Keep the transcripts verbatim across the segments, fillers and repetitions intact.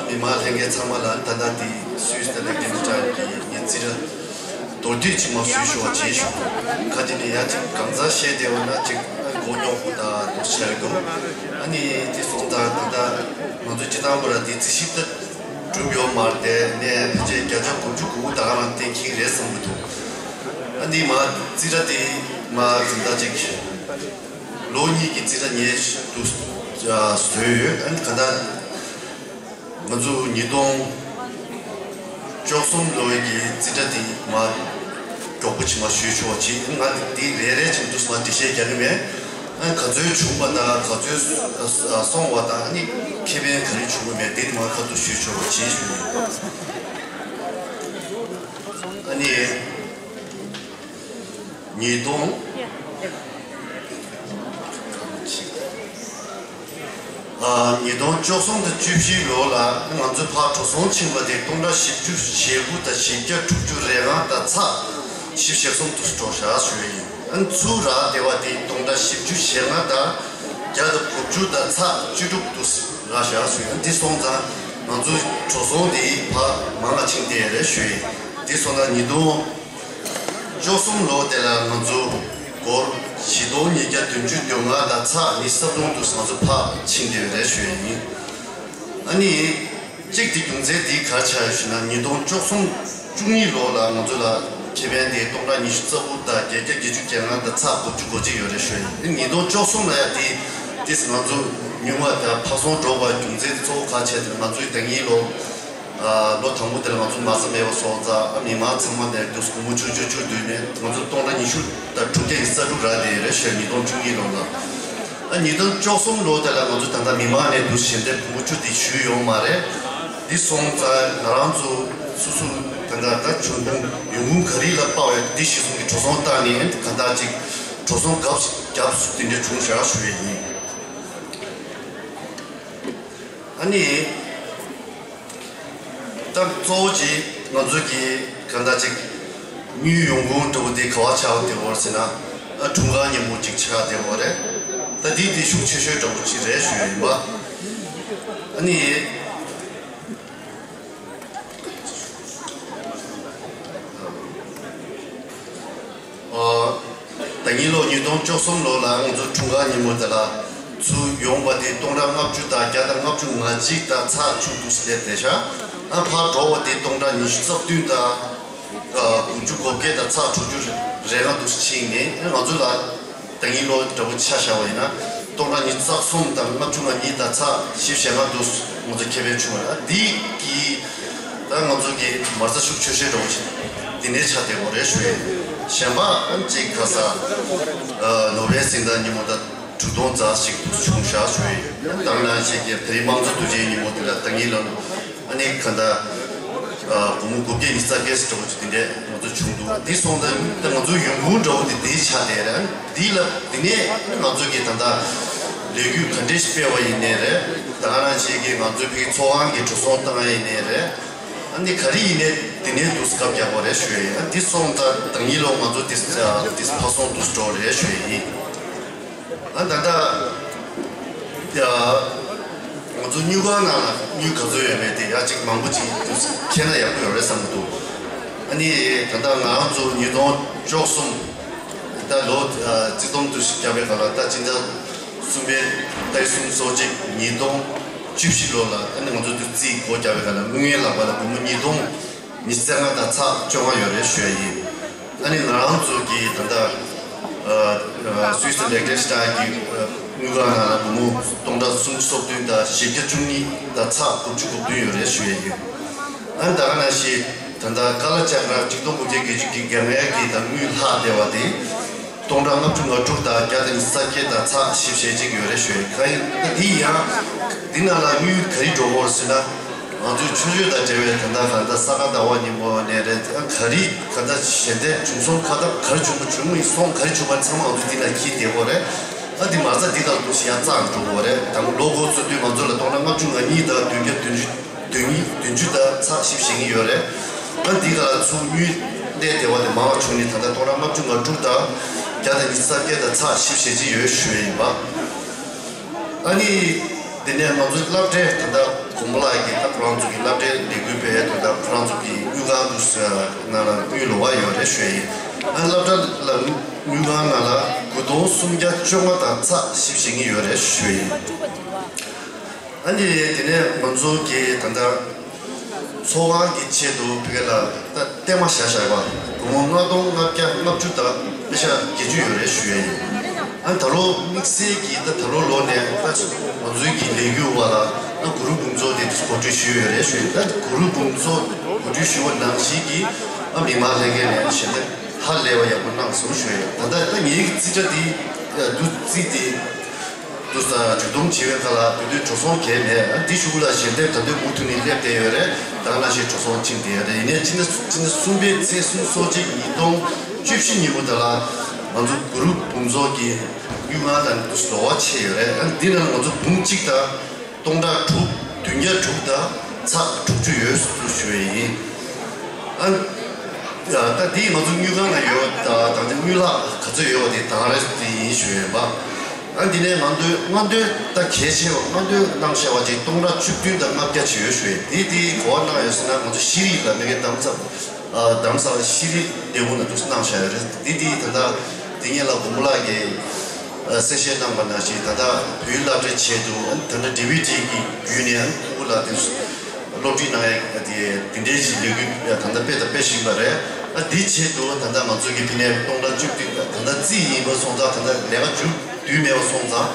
མི་མང་ལྷན་རྒྱས་ཚང་མ་ལ་ད་ལྟ་དེ་སུད་སི་དང་ལེག་ཏེན་སི་ཊེན་གྱི་ངའི་རྩིས་ཁྲ་མདོར་བསྡུས་ཅིག་མར་ཞུས་ཞུ་བ་བྱེད་ཞུ། ཁ་ཅིག་ནས་ཡ་ཅིག་གང་ཟག་བཤད་བསྡད་པ་ན་ཅིག་མགོ་རྙོག་པོ་དང་དུ་བྱས་འདུག་ཨ་ནི་དེ་སོང་ཙང་ད་ལྟ་ང་ཚོ་སྤྱི་བཏང་པོ་ར་དེ་རྩིས་ཞིབ་ད་གྲུབ་ཡོད་མ་རེད་དེ་ནས་ཕལ་ཆེར་བརྒྱ་ཆ་དགུ་བཅུ་གོ་དགུ་ད་ག་རང་གཏན་འཁེལ་རེད་བསམ་གྱི་འདུག་ཨ་ནི་མ་རྩིས་ཁྲ་དེ་མ་ཟིན་ད་ཅིག་ལོ་གཉིས་ཀྱི་རྩིས་ཁྲ་ཉེ་དུ་བཟོས་ཡོད། ཨ་ནི་ག་ད། ང་ཚོ་ཉིས་སྟོང་བཅུ་གསུམ་ལོའི་གི་རྩིས་ཁྲ་དེ་མ་མགྱོགས་པོ་ཅིག་མ་ཞུས་ཆོག་ཅིག་ང་འདི་རེ་རེ་བཞིན་དུ་མ་འགྲེལ་བཤད་རྒྱག་གི་མེད། ཨ་ག་ཚོད་བྱུང་བ་དང་ག་ཚོད་སོང་བ་དང་ཨ་ནི་ཁེ་ཕན་ག་རེ་བྱུང་བ་མེད་འདི་མ་ཁ་ཐུག་ཞུས་ཆོག་ཅིག་ཞུ་ཡིན། ཨ་ནི། ཉིས་སྟོང་། ཨ། ཉིས་སྟོང་བཅུ་གསུམ་དང་བཅུ་བཞི་ལོ་ལ་ང་ཚོས་ཕར་འགྲོ་སོང་ཕྱིན་པ་དེ་སྟོང་ཕྲག་བཞི་བཅུ་ཞེ་དགུ་དང་བཞི་བརྒྱ་དྲུག་ཅུ་རེ་ལྔ་དང་ཚེག་བཞི་བཅུ་ཞེ་གསུམ་དུ་འགྲོ་བཞག་ཞུ་ཡ་ཡིན། ཨ་ནི་ཚུར་རག་བསྡད་པ་དེ་སྟོང་ཕྲག་བཞི་བཅུ་ཞེ་ལྔ་དང་བརྒྱ་དང་དགུ་བཅུ་དང་ཚེག་བཅུ་དྲུག་ཏུ་རག་བཞག་ཞུ་ཡ། འདི་སོང་ཙང་ང་ཚོའི་འགྲོ་སོང་དེ་ཕར་མང་བ་ཕྱིན་བསྡད་ཡོད་རེད་ཞུ་ཡ་ཡིན། འདི་སོང་ཙང་ཉིས་སྟོང་བཅུ་གསུམ་ལོ་དེ་ལ་ང་ཚོ་སྒོར་བཞི་སྟོང་ཉིས་བརྒྱ་བདུན་ཅུ་དོན་ལྔ་དང་ཚེག་ཉི་ཤུ་རྩ་བདུན་དུ་ང་ཚོ་ཕར་ཕྱིན་བསྡད་ཡོད་རེད་ཞུ་ཡ་ཡིན། ཨ་ནི་གཅིག་དེ་རྒྱུ་མཚན་དེ་ག་རེ་ཆགས་ཡོད་ཞུ་ན་ཉིས་སྟོང་བཅུ་གསུམ་བཅུ་གཉིས་ལོ་ལ་ང་ཚོ་ལ་ཁེ་ཕན་དེ་སྟོང་ཕྲག་ཉི་ཤུ་རྩ་དགུ་དང་བརྒྱད་བརྒྱ་བརྒྱད་ཅུ་གྱ་ལྔ་དང་ཚེག་དགུ་བཅུ་གོ་གཅིག་ཡོད་རེད་ཞུ་ཡ་ཡིན། ཉིས་སྟོང་བཅུ་གསུམ་ལ་ཡ་དེ་དེ་ང་ཚོ་ཉུང་བ་དང་ཕར་སོང་འགྲོ་བ་རྒྱུ་མཚན་གཙོ་བོ་ག་རེ་བྱས་ཏེ་ང་ཚོའི་ད་གིན་ལོ། ལོ་དང་པོ་དེ་ལ་ང་ཚོ་མ་རྩ་མེད་པ་སོང་ཙང་ཨ་མི་མང་ཚང་མ་ནས་དུས་སྒོར་མོ་བཅུ་བཅུ་བཅུ་བསྡུས་ནས་ང་ཚོ་སྟོང་ཕྲག་ཉི་ཤུ་དང་དྲུག་བརྒྱ་ཉི་ཤུ་རྩ་དྲུག་རག་བསྡད་ཡོད་རེད་ཞུ་ཡ་ཉིས་སྟོང་བཅུ་གཉིས་ལོ་ལ། ཨ་ཉིས་སྟོང་བཅུ་གསུམ་ལོ་དེ་ལ་ང་ཚོ་ད་ལྟ་མི་མང་ནས་དུས་ཞལ་འདེབས་སྒོར་མོ་བཅུ་དེ་ཞུས་ཡོད་མ་རེད། འདི་སོང་ཙང་ང་རང་ཚོ་སོ་སོ་ད་ལྟ་ད་ཆུང་ཆུང་ཡོང་ཁུངས་ག་རེ་ལ་དཔག་པའི་འདི་གཞི་བཟུང་གི་འགྲོ་སོང་བཏང་ནས་ག་འདྲ་ཅིག་འགྲོ་སོང་གབ་རྒྱབ་སུ་དེ་འདྲ་བྱུང་བཞག་ཞུ་ཡ་ཡིན། ཨ་ནི། ད་གཙོ་བོ་ཅིག་ང་ཚོ་གི་གང་ལྟར་ཅིག་དངུལ་ཡོང་ཁུངས་འདྲ་བོ་དེ་ག་བ་ཆགས་བསྡད་ཡོད་ཟེར་ན་ཨ་འཁྲུངས་སྐར་ཉིན་མོ་ཅིག་ཆགས་བསྡད་ཡོད་རེད། ད་འདི་དེ་ཤུགས་ཆེ་ཤོས་འདྲ་བོ་ཅིག་རེད་ཞུ་ཡ་ཡིན་པ། ཨ་ནི། ཨ། ད་གིན་ལོ་ཉིས་སྟོང་བཅུ་གསུམ་ལོ་ལ་ང་ཚོ་འཁྲུངས་སྐར་ཉིན་མོ་དེ་ལ་ཚུར་ཡོང་བ་དེ་སྟོང་ཕྲག་ལྔ་བཅུ་དང་བརྒྱ་དང་ལྔ་བཅུ་ང་གཅིག་དང་ཚེག་བཅུ་དུ་སླེབས་བསྡད་ཤག་ཨ་ཕར་འགྲོ་བ་དེ་སྟོང་ཕྲག་ཉི་ཤུ་རྩ་བདུན་དང་དགུ་བཅུ་གོ་བརྒྱད་དང་ཚེག་དྲུག་ཅུ་རེ་ལྔ་དུ་ཕྱིན་ནས་ང་ཚོ་ལ་ད་གིན་ལོ་འདྲ་པོ་ཆ་བཞག་པ་ཡིན་ན་སྟོང་ཕྲག་ཉི་ཤུ་རྩ་གསུམ་དང་ལྔ་བཅུ་ང་གཉིས་དང་ཚེག་བཞི་བཅུ་ཞེ་ལྔ་དུ་ང་ཚོ་ཁེ་ཕན་བྱུང་བ་རེད། འདི་གི་ད་ང་ཚོ་གི་མ་རྩ་ཤུགས་ཆེ་ཤོས་འདྲ་པོ་ཅིག་འདི་ནས་ཆགས་བསྡད་ཡོད་རེད་ཞུ་ཡ་ཡིན། གཞན་པ་ཨ་ནི་གཅིག་ཁ་ས་ནོ་བེལ་གཟེངས་རྟགས་ཉིན་མོ་དང་དྲུག་སྟོང་རྩ་གཅིག་བྱུང་བཞག་ཞུ་ཡ་ཡིན། ད་ག་ནང་བཞིན་གྱི་དེ་རིང་དམངས་གཙོ་དུས་ཆེན་ཉིན་མོ་དེ་ལ་ད་གིན་ལ་ཨ་ནི་ག་འདྲ་སྒོར་མོ་དགུ་བརྒྱ་ཉི་ཤུ་རྩ་བརྒྱད་ཙམ་འདྲ་པོ་ཅིག་དེ་འདྲས་ང་ཚོ་བྱུང་འདུག་འདི་སོང་ཙང་ད་ང་ཚོའི་ཡོང་ཁུངས་འདྲ་པོ་དེ་འདི་ཆགས་བསྡད་རེད། འདི་ལ་འདི་ནས་ང་ཚོ་གི་ད་ལྟ་ལས་འགུལ་ག་འདྲས་ཤིག་སྤེལ་བ་ཡིན་ནའི་རེད། ད་ག་ནང་བཞིན་གྱི་ང་ཚོའི་ཕ་གི་ཚོགས་ཁང་གི་འགྲོ་སོང་བཏང་ཡ་ཡིན་ནའི་རེད། ཨ་ནི་ག་རེ་ཡིན་ནའི་འདི་ནས་འདུག་སྐབས་རྒྱག་པ་རེད་ཞུ་ཡ་ཡིན། ཨ་འདི་སོང་ཙང་ད་གིན་ལོ་ང་ཚོ་འདི་འདི་ཕར་སོང་འདུག་འགྲོ་རེད་ཞུ་ཡ་ཡིན། ཨ་ད་ལྟ་ཡ་ང་ཚོ་དངུལ་ཁང་ནང་ལ་དངུལ་ག་ཚོད་ཡོད་མེད་དེ་ཡ་གཅིག་མང་པོ་ཅིག་འདུག་མཁྱེན་ན་ཡག་པོ་ཡོད་རེད་བསམ་གྱི་འདུག་ཨ་ནི་ད་ལྟ་ང་རང་ཚོ་ཉིས་སྟོང་བཅུ་གསུམ་ད་ལོ་རྩིས་སྟོང་དུ་ཞིག་བརྒྱབ་པའི་སྒང་ལ་ད་སྤྱི་ཟླ་གསུམ་པའི་ཏ་རིག་གསུམ་སོ་གཅིག་ཉིས་སྟོང་བཅུ་བཞི་ལོ་ལ་ཨ་ནི་ང་ཚོ་དུ་རྩིས་སྒོ་བརྒྱབ་པའི་སྒང་ལ་དངུལ་ལག་པ་ལ་སྒོར་མོ་ཉིས་སྟོང་ཉི་ཤུ་རྩ་ལྔ་དང་ཚེག་བཅོ་ལྔ་ཡོད་རེད་ཞུ་ཡ་ཡིན། ཨ་ནི་ང་རང་ཚོ་གི་ད་ལྟ་སུད་སི་ལེག་ཏེན་སི་ཊེན་གྱི་དངུལ་ཁང་ནང་ལ་སྒོར་མོ་སྟོང་ཕྲག་སུམ་ཅུ་སོ་བདུན་དང་བཞི་བརྒྱ་བཅུ་གཉིས་དང་ཚེག་དགུ་བཅུ་གོ་བདུན་ཡོད་རེད་ཞུ་ཡ་ཡིན། ཨ་ནི་ད་ག་ནང་བཞིན་ད་ལྟ་ཀ་ལ་ཅ་ག་ར་གཅིག་སྟོང་དགུ་བརྒྱ་བརྒྱད་ཅུ་གྱ་ལྔ་གི་ད་དངུལ་ལྷག་བསྡད་པ་དེ། སྟོང་ཕྲག་ལྔ་བཅུ་ང་དྲུག་དང་བརྒྱ་དང་ཉི་ཤུ་རྩ་བརྒྱད་དང་ཚེག་བཞི་བཅུ་ཞེ་གཅིག་ཡོད་རེད་ཞུ་ཡ་ཡིན། ག་ཡིན་ད་འདི་ཡང་འདི་ནང་ལ་དངུལ་ག་རེ་འགྲོ་གི་ཡོད་རེད་ཟེར་ན། ང་ཚོའི་ཆོས་ཆོས་དང་འབྲེལ་བའི་ད་ལྟ་ག་ད་ས་ག་ཟླ་བ་ཉིན་མོ་ནས་རེད། ཨ་ག་རེ་ག་ད་ཞལ་འདེབས་བྱུང་སོང་། ག་ད་ག་རེ་བྱུང་བ་བྱུང་མི་སོང་། ག་རེ་བྱུང་བ་ཚང་མ་ང་ཚོ་འདི་ནང་འཁྱེར་བསྡད་ཡོད་རེད། ཨ་འདི་མ་རྩ་འདི་ག་ལ་འདུག་ཞེ་ཡ་རྩ་འགྲོ་གི་ཡོད་རེད། ད་ལོ་འགོ་ཚུགས་དུས་ང་ཚོ་ལ་སྟོང་ཕྲག་ལྔ་བཅུ་ང་གཉིས་དང་བདུན་བརྒྱ་བདུན་ཅུ་བདུན་བདུན་ཅུ་དང་ཚེག་བཞི་བཅུ་ཞེ་གཉིས་ཡོད་རེད། ཨ་འདི་ག་ལ་ཚུར་དངུལ་གནས་བསྡད་པ་དེ་མང་བ་བྱུང་ནས་ད་ལྟ་སྟོང་ཕྲག་ལྔ་བཅུ་ང་དྲུག་དང་བརྒྱ་དང་ཉི་ཤུ་རྩ་བརྒྱད་དང་ཚེག་བཞི་བཅུ་ཞེ་གཅིག་ཡོད་ཞུ་ཡ་ཡིན་པ། ཨ་ནི་དེ་ནས་ང་ཚོའི་སློབ་གྲྭའི་ད་ལྟ་དགོན་པ་ལགས་ཀྱི་ད་ ཁོ་རང་ཚོ་གི་སློབ་གྲྭའི་ལས་འགུལ་སྤེལ་ཡས་དོན་དག་ཁོ་རང་ཚོ་གི་དངུལ་ཁང་དུ་ནང་ལ་དངུལ་ལོགས་ཀ་ཡོད་རེད་ཞུ་ཡ་ཡིན། ཨ་སློབ་གྲྭ་ལ་དངུལ་ཁང་ནང་ལ་དགུ་སྟོང་སུམ་བརྒྱ་བཅོ་ལྔ་དང་ཚེག་བཞི་བཅུ་ཞེ་གཉིས་ཡོད་རེད་ཞུ་ཡ་ཡིན། ཨ་ནི་དེ་ནས་ང་ཚོ་གི་ད་ལྟ་ཚོགས་ཁང་གི་ཆེད་དུ་ཕ་གི་ལ་ད་རྟེན་མ་བཞག་བཞག་པ་སྒོར་མོ་ལྔ་སྟོང་ལྔ་བརྒྱ་ལྔ་བཅུ་དང་པེ་ཤ་བརྒྱད་ཅུ་ཡོད་རེད་ཞུ་ཡ་ཡིན། ཨ་ད་ལོ་དམིགས་བསལ་གྱི་ད་ད་ལོ་ལོ་ནས་ད་ང་ཚོའི་གི་ལས་འགུལ་བ་ལ་ཨ་གུ་རུ་འབུམ་ཚོགས་དེ་གོ་སྒྲིག་ཞུས་ཡོད་རེད་ཞུ་ཡ་ཡིན། ད་གུ་རུ་འབུམ་ཚོགས་གོ་སྒྲིག་ཞུ་བ་ནང་བཞིན་གྱི་ཨ་མི་མང་ལྷན་རྒྱས་ནས་ཞལ་འདེབས་ཧ་ལས་པ་ཡག་པོ་གནང་སོང་ཞུ་ཡ་ཡིན། ད་ལྟ་ད་ངའི་རྩིས་ཁྲ་དེ་བསྡུ་རྩིས་དེ། དུ་ས་ཇུས་གཏོང་བྱེད་པའི་ཁ་ལ་དུས་དུས་འགྲོ་སོང་གལ་མེད། འདི་གཞུག་ལ་ཞལ་འདེབས་ད་དུས་མུ་མཐུད་ནས་སླེབས་བསྡད་ཡོད་རེད། ད་ནང་བཞིན་འགྲོ་སོང་ཕྱིན་བསྡད་ཡོད་རེད། ཡིན་ནའི་སྤྱི་ཟླ་སྤྱི་ཟླ་གསུམ་པའི་ཚེས་གསུམ་སོ་གཅིག་ཉིས་སྟོང་བཅུ་བཞི་ཉིན་མོ་དེ་ལ་ང་ཚོ་གུ་རུ་འབུམ་ཚོགས་ཀྱི་དངུལ་ཁང་དང་དུ་ལོགས་ཀ་ཕྱེ་ཡོད་རེད། འདི་ནང་ང་ཚོ་འབུམ་གཅིག་དང་སྟོང་ཕྲག་དྲུག་བདུན་བརྒྱ་དྲུག་དང་ཚེག་དྲུག་ཅུ་ཡོད་ཞུ་ཡ་ཡིན། ཨ། ད་དེ་ང་ཚོ་དངུལ་ཁང་ལ་ཡོད་ད་ད་ལྟ་དངུལ་ལག་ག་ཚོད་ཡོད་པ་དེ་ད་རེས་དེ་ཡིན་ཞུ་ཡོད་པ། ཨ་འདི་ནས་ང་ཚོའི་སྔོན་ཐོན་ད་གལ་ཆེ་བ་སྔོན་ཐོན་གནང་བཞག་པ་ཅིག་སྟོང་ཕྲག་བཅུ་བདུན་དང་ལྔ་བརྒྱ་ཅིག་ཡོད་ཞུ་ཡོད། དེ་དེ་ག་པར་གནང་ཡོད་ཟེར་ན་ང་ཚོ་ཤེས་རིག་ལ་མེ་གེ་རྡ་རམ་ས་རྡ་རམ་ས་ལ་ཤེས་རིག་ལྟེ་བ་ནང་དུ་གནང་བཞག་ཡོད་རེད། དེ་དེ་ད་ལྟ་དེ་སྔོན་ལ་དགོང་མོ་ལགས་ཀྱིས་གསལ་བཤད་གནང་པ་ནང་བཞིན་ད་ལྟ་བོད་ཡིག་སློབ་གྲྭའི་ཆེད་དུ་ད་ལྟ་ཌི་བི་ཌི་གི་བརྒྱུད་ནས་ཁོ་ལ་དེ། སློབ་ཁྲིད་གནང་ཡས་དེ་དེ་འདྲའི་ཞིག་ལས་འགུལ་ད་ལྟ་སྤེལ་དང་སྤེལ་བཞིན་པ་རེད། ཨ་དེའི་ཆེད་དུ་ད་ལྟ་ང་ཚོ་གི་ཕི་ནས་སྟོང་ཕྲག་བཅུ་བདུན་ད་ལྟ་རྩིས་ཡིན་པ་སོང་ཙང་ད་ལྟ་ལས་ཀ་མཇུག་བསྡུས་མེད་པ་སོང་ཙང་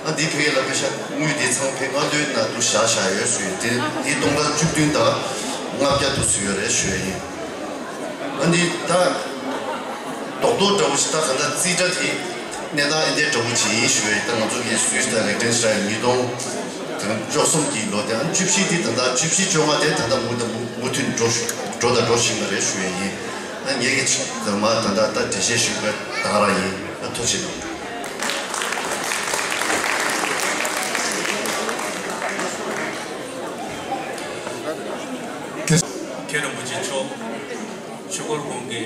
ཨ་དེ་ཕི་ལ་པེ་ཤ་དངུལ་དེ་ཚང་ཕི་སྔོན་ཐོན་ནང་དུ་བཞག་བཞག་ཡོད་ཞུ་ཡིན། དེ་དེ་སྟོང་ཕྲག་བཅུ་བདུན་དང་ལྔ་བརྒྱ་དུ་ཚུད་ཡོད་རེད་ཞུ་ཡ་ཡིན། ཨ་འདི་ད་རྡོག་རྡོག་འདྲ་བོ་ཞིག་ད་ག་ད་རྩིས་ཁྲ་དེ་གནས་སྟངས་ཨེ་འདྲས་འདྲ་བོ་ཅིག་ཡིན་ཞུ་བས། ད་ང་ཚོ་གི་སུད་སི་དང་ལིག་ཏེན་ཤི་ཊེན་ཉིས་སྟོང་དང་བཅུ་གསུམ་གྱི་ལོ་དེ་ཨ་བཅུ་བཞི་དེ་ད་ད་བཅུ་བཞི་བཅོ་ལྔ་དེ་ད་ད་མུ་ད་མུ་མུ་མཐུད་འགྲོ་ཞུ་འགྲོ་ད་འགྲོ་བཞིན་པ་རེད་ཞུ་ཡས་ཡིན། ཨ་ངས་ཀྱི་ཆ་ད་མ་ད་ད་ད་འགྲེལ་བཤད་ཞུ་དགོས་ད་ག་རང་ཡིན། ཨ་ཐུགས་རྗེ་གནང་། མཁན་རིན་པོ་ཆེ་མཆོག་ཆོས་འཁོར་དགོན་གྱི་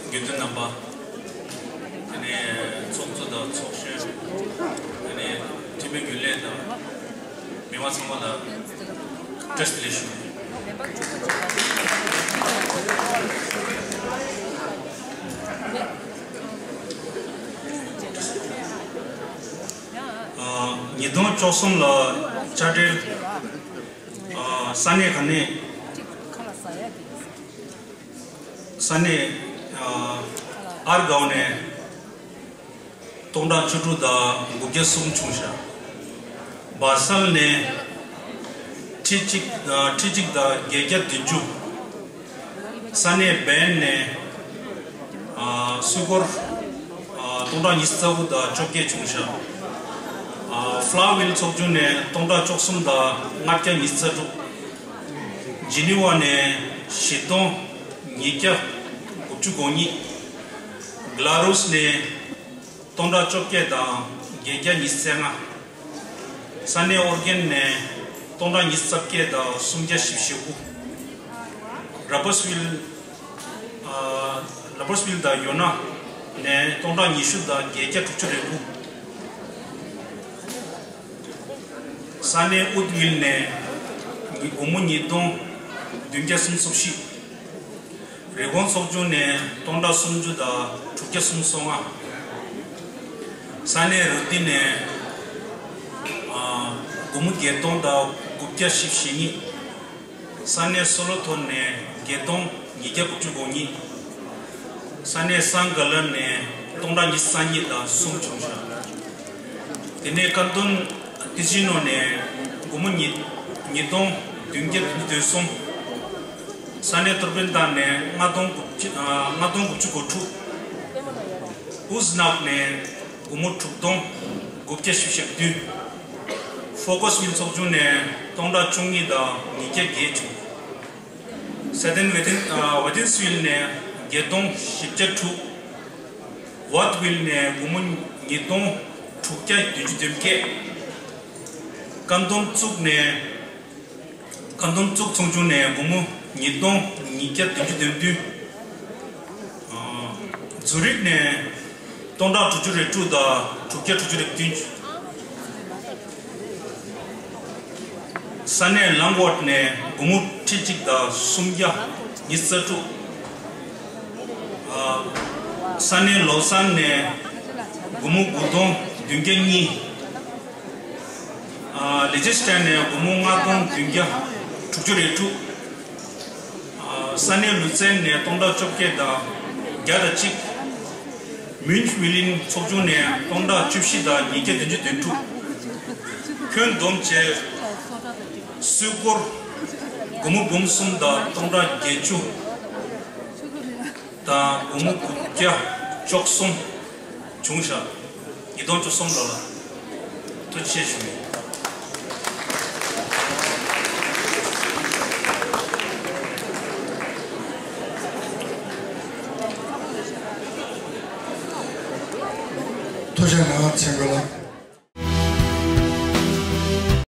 དགེ་འདུན་རྣམ་པ། དེ་ནས་ཚོགས་གཙོ་དང་ཚོགས་གཞོན། དེ་ནས་འཐུས་མི་རྒྱུན་ལས་དང་མི་མང་ཚང་མ་ལ་བཀྲ་ཤིས་བདེ་ལེགས་ཞུ། ཨ་ཉིས་སྟོང་བཅུ་གསུམ་ལ་དཔྱ་ཁྲལ་ཨ་ས་གནས་ག་ནས། ས་གནས་ཨ་ཨར་གའོ་ནས་སྟོང་ཕྲག་བཅུ་དྲུག་དང་དགུ་བརྒྱ་གསུམ་བྱུང་ཤག་བར་སལ་ནས་ཁྲི་གཅིག་ཨ་ཁྲི་གཅིག་དང་བརྒྱད་བརྒྱ་བདུན་ཅུ། ས་གནས་བན་ནས་ཨ་སུད་སྒོར་ཨ་སྟོང་ཕྲག་ཉི་ཤུ་རྩ་དགུ་དང་བཅོ་བརྒྱད་བྱུང་ཤག་ཨ་ཕ་ལ་ཝི་ལ་ཚོགས་ཆུང་ནས་སྟོང་ཕྲག་བཅུ་གསུམ་དང་ལྔ་བརྒྱ་ཉི་ཤུ་རྩ་དྲུག་ཇི་ནི་ཝ་ནས་བཞི་སྟོང་ཉིས་བརྒྱ་དགུ་བཅུ་གོ་གཉིས། གྷ་ལ་རུས་ནས་སྟོང་ཕྲག་བཅོ་བརྒྱད་དང་བརྒྱད་བརྒྱ་ཉི་ཤུ་རྩ་ལྔ། ས་གནས་ཨོར་གྷན་ནས་སྟོང་ཕྲག་ཉི་ཤུ་རྩ་བརྒྱད་དང་སུམ་བརྒྱ་བཞི་བཅུ་ཞེ་དགུ། ར་པར་སི་ཝིལ་ཨ་ར་པར་སི་ཝིལ་དང་ཡོ་ན་ནས་སྟོང་ཕྲག་ཉི་ཤུ་དང་བརྒྱད་བརྒྱ་དྲུག་ཅུ་རེ་དགུ། ས་གནས་ཨུཏ་ཝིལ་ནས་སྒོར་མོ་ཉིས་སྟོང་བདུན་བརྒྱ་སུམ་ཅུ་སོ་བཞི། རི་ཀོན་ཚོགས་ཆུང་ནས་སྟོང་ཕྲག་སུམ་ཅུ་དང་དྲུག་བརྒྱ་སུམ་ཅུ་སོ་ལྔ། ས་གནས་རུ་ཏི་ནས་ཨ་སྒོར་མོ་བརྒྱད་སྟོང་དང་དགུ་བརྒྱ་བཞི་བཅུ་ཞེ་གཉིས། ས་གནས་སོ་ལོ་ཐོར་ནས་བརྒྱད་སྟོང་ཉིས་བརྒྱ་དགུ་བཅུ་གོ་གཉིས། ས་གནས་སང་ག་ལ་ནས་སྟོང་ཕྲག་ཉི་ཤུ་རྩ་གཉིས་དང་གསུམ་བྱུང་ཤག་དེ་ནས་ཀན་ཏོན་ཏི་ཅི་ནོ་ནས་སྒོར་མོ་ཉིས་ཉིས་སྟོང་བདུན་བརྒྱ་བདུན་ཅུ་དོན་གསུམ། ས་གནས་ཏུར་པན་ཏཱན་ནས་ལྔ་སྟོང་དགུ་བཅུ་ཨ་ལྔ་སྟོང་དགུ་བཅུ་གོ་དྲུག་ཨུ་ཛི་ནག་ནས་སྒོར་མོ་དྲུག་སྟོང་དགུ་བརྒྱ་བཞི་བཅུ་ཞེ་བདུན། ཧྥོ་ཀོས་ཝིལ་ཚོགས་ཆུང་ནས་སྟོང་ཕྲག་བཅུ་གཉིས་དང་ཉིས་བརྒྱ་བརྒྱད་བྱུང་། སེ་ཏན་ཝེ་ཏིན་ཨ་ཝེ་ཏིན་སི་ཝིལ་ནས་བརྒྱད་སྟོང་བཞི་བརྒྱ་དྲུག་ཝཱད་ཝིལ་ནས་སྒོར་མོ་ཉིས་སྟོང་དྲུག་བརྒྱ་བདུན་ཅུ་དོན་བརྒྱད། ཀན་ཏོན་ཙུག་ནས་ཀན་ཏོན་ཙུག་ཚོགས་ཆུང་ནས་སྒོར་མོ་ཉིས་སྟོང་ཉིས་བརྒྱ་བདུན་ཅུ་དོན་བདུན། ཨ་ཛུ་རིག་ནས་སྟོང་ཕྲག་དྲུག་ཅུ་རེ་དྲུག་དང་དྲུག་བརྒྱ་དྲུག་ཅུ་རེ་བདུན། ས་གནས་ལང་ཝར་ནས་སྒོར་མོ་ཁྲི་གཅིག་དང་སུམ་བརྒྱ་ཉི་ཤུ་རྩ་དྲུག་ཨ། ས་གནས་ལོ་སང་ནས་སྒོར་མོ་དགུ་སྟོང་བདུན་བརྒྱ་གཉིས། ཨ། ལི་ཅི་སི་ཊན་ནས་སྒོར་མོ་ལྔ་སྟོང་བདུན་བརྒྱ་དྲུག་ཅུ་རེ་དྲུག་ཨ། ས་གནས་ལུ་ཙན་ནས་སྟོང་ཕྲག་བཅོ་བརྒྱད་དང་བརྒྱ་དང་གཅིག་མིན་ཆི་མི་ལིན་ཚོགས་ཆུང་ནས་སྟོང་ཕྲག་བཅུ་བཞི་དང་ཉིས་བརྒྱ་བདུན་ཅུ་དོན་དྲུག་ཁྱོན་བསྡོམས་བྱས་སུད་སྒོར་སྒོར་མོ་འབུམ་གསུམ་དང་སྟོང་ཕྲག་བརྒྱད་ཅུ་དང་སྒོར་མོ་དགུ་བརྒྱ་བཅུ་གསུམ་བྱུང་ཤག་ཉིས་སྟོང་བཅུ་གསུམ་ལོ་ལ། ཐུགས་རྗེ་ཆེ་ཞུ། ཐུགས་རྗེ་གནང་ཚེ་མགོན་ལགས།